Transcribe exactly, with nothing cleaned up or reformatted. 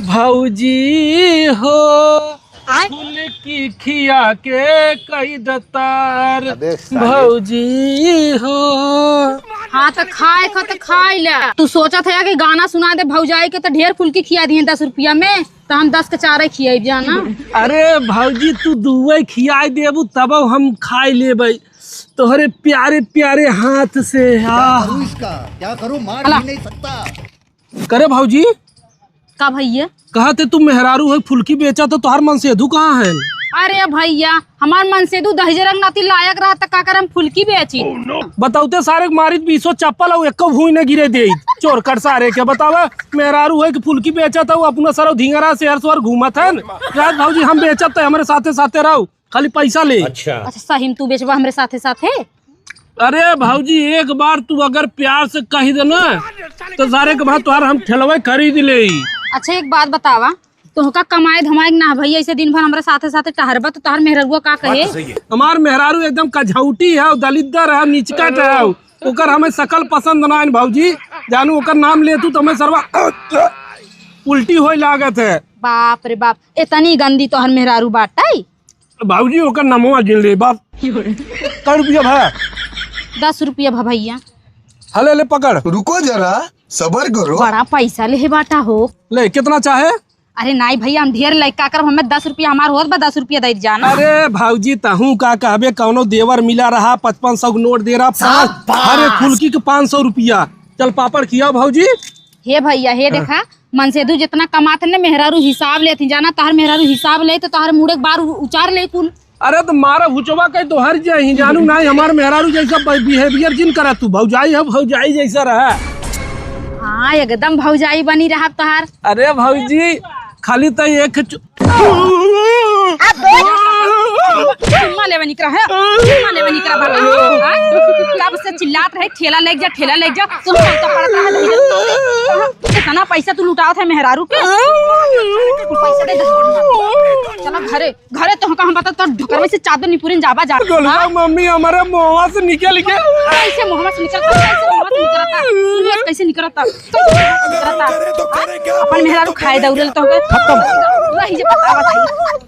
भौजी हो, आय? फुलकी खिया के कई दतार। अबे साले। भौजी हो। हाँ, त खाए ख त खाई ला। तू सोचत है कि गाना सुना दे भौजाई के, त ढेर फुलकी खिया दिए दस रुपया में, त हम दस के चार खियाई जाना। अरे भौजी, तू दुए खियाई देबू, तब हम खाई लेबै तोहरे प्यारे प्यारे हाथ से। क्या आह। करूँ इसका? क्या करूँ? मार अला। भी नहीं सकता। करे भौजी। का भैया? कहत है तू मेहरारू है, फुलकी बेचा, त तोहार मनसेधू कहाँ है? अरे भैया, हमार मनसेधू दहिजरक नाती लायक रहा त का करम फुलकी बेची? बताउते सारे के मारित बीसो चप्पल अउ एक्को भूई न गिरे देइत। चोर कट सारे के बतावा, मेहरारू है कि फुलकी बेचा त अपना सरौ धिंगरा शहर सोहर घूमत है। रात भौजी हम बेचत त हमरे साथे साथे रहो। खाली पैसा ले। अच्छा। अच्छा, सही में तू बेचबा हमरे साथे साथे? अरे भौजी, एक बार तू अगर प्यार से कही दे ना, त सारे के बाद तोहार हम ठेलवे खरीद ले। अच्छा, एक बात बतावा, तोहका कमाए धमाए के ना भैया, ऐसे दिन भर हमरे साथे साथे टहरबा, त तोहार मेहररुआ का कहे? बात तो सही है। हमार मेहरारू एकदम कझौटी है, दलिद्दर है, निचकट है, ओकर हमें शकल पसंद ना है भौजी। जानू, ओकर नाम ले तू त हमें सरवा उल्टी होए लागत है। बाप रे बाप, इतनी गंदी तोहर मेहरारू बाटै? भौजी, ओकर नमवा गिन ले, बस। कै रुपया भा? दस रुपया भा भैया। हले, ले पकड़। रुको जरा, सबर करो। बड़ा पैसा लेहे बाटा हो। ले, कितना चाहे? अरे नाई भैया, हम ढेर लइका करब, हमें दस रुपया हमार होत बा, दस रुपया दे जाना। अरे भौजी, तहूँ का कहबे, कौनो देवर मिला रहा, पचपन सौ के नोट दे रहा, शाबाश। हर एक फुलकी के पाँच सौ रुपया। चल पापड़ खियाओ भौजी। हे भैया, हे हाँ। देखा, मनसेधू जितना कमात है ना, मेहरारू हिसाब लेत ही। जाना, तहर मेहरारू हिसाब ले तो तहर मुड़े के बार उ-, उचार ले कुल। अरे तो मारा हुचवा कहीं तो हर जाही, जानू नाई, हमार मेहरारू जैसा ब-, behaviour जिन करा तू, भौजाई है, भौजाई जैसा रहा। हाँ, एकदम भौजाई बनी रहा तहार। अरे भौजी, खाली तो एक चु- चुम्मा लेवे निकरा है, चुम्मा लेवे निकरा भला। हाँ? कब से चिल्लात रहे, ठेला लेके जा, ठेला लेके जा, तुम चलता पड़ता है। कितना पैसा तू लुटावत है मेहरारू के? पैसा दे दे। चला घरे, घरे तो हम बता, तो ढकरवे से चादर निपुरिन जाबा जा। गोलुआ हाँ? मम्मी हमारे मुंहवा से निकल के। कैसे मुंहवा से निकलता? कैसे मुंहवा से निकलता? कैसे निकलता? कैसे निकलता? अपन मेहरारू खाए दौड़ल तो खत्म। वही जे बतावा था।